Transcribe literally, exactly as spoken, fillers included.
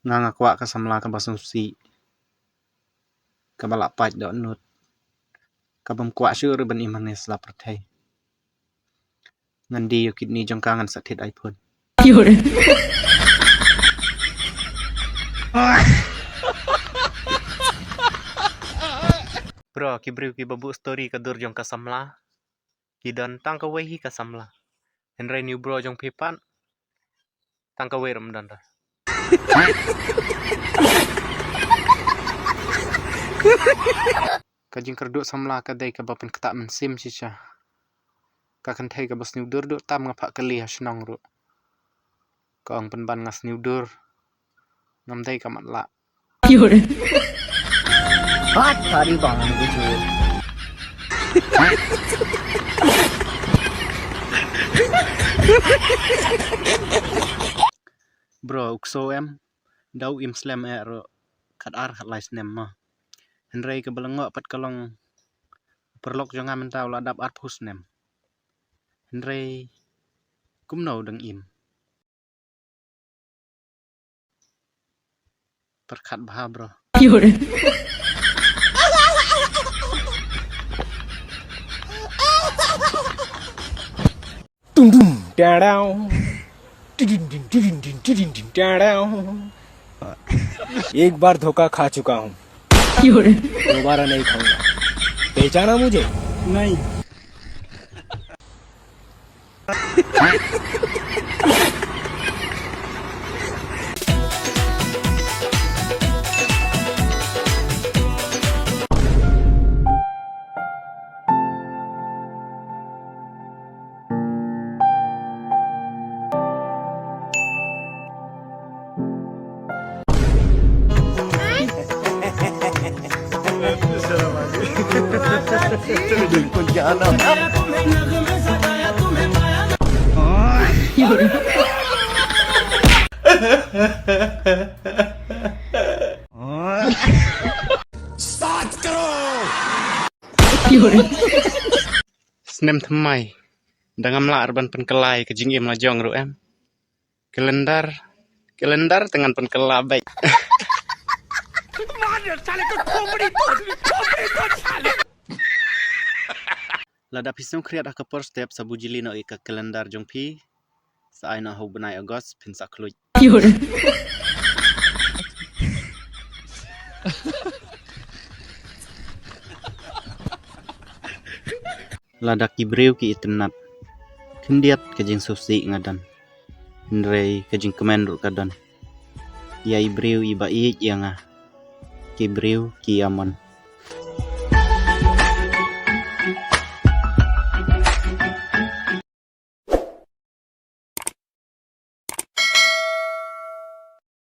Nga nga kwah ka samla kaba sngewsih, kaba lah pait dohnud, kabym kwah shuh ruh ban im hangne sla pyrthei. Ngan die ïa u kidney jong ka, ngan sa thied iPhone. Bro, ki briew kiba buh story ka dur jong ka samla, ki don tang kawei hi ka samla. Hynrei une u bro jong phi pat, tang kawei ruh ym don re. Ka jingkyrduh samla ka dei kaba pynktah mynsiem shisha. Ka kynthei kaba sniew dur duh tam nga phah kylli ha shnong ruh. Ka ong pynban nga sniew dur, ngam dei ka matlah. Hot khari bang ni kuchu. Bro, u kso em, da u im slem eh ruh, khat ar khat lai snem mo. Hynrei kaba lyngngoh pat ka long, u paralok jong nga mynta u la dap arphew snem. Hynrei kumno u dang im? Pyrkhat bha, bro. Tum tum, da da. Tidin din, tidin din, tidin din, da da. एक बार धोखा खा चुका हूँ, दोबारा नहीं खाऊंगा। पहचाना मुझे? नहीं। बिल्कुल जाना। Snem thymmai, da ngam lah ruh ban pynkylla ïa ka jingim la jong ruh em. Calendar, calendar te ngan pynkylla beit. Lada phi sngewkhriat ha ka por step, sa bujli noh ïa ka calendar jong phi. Sa ai noh ha u bnai August phin sa khluit. Lada ki briew ki itynnad, khyndiat ka jingsngewsih nga don, hynrei ka jingkmen ruh ka don. Ïa i briew iba ïeit ïa nga, ki briew ki ïamon.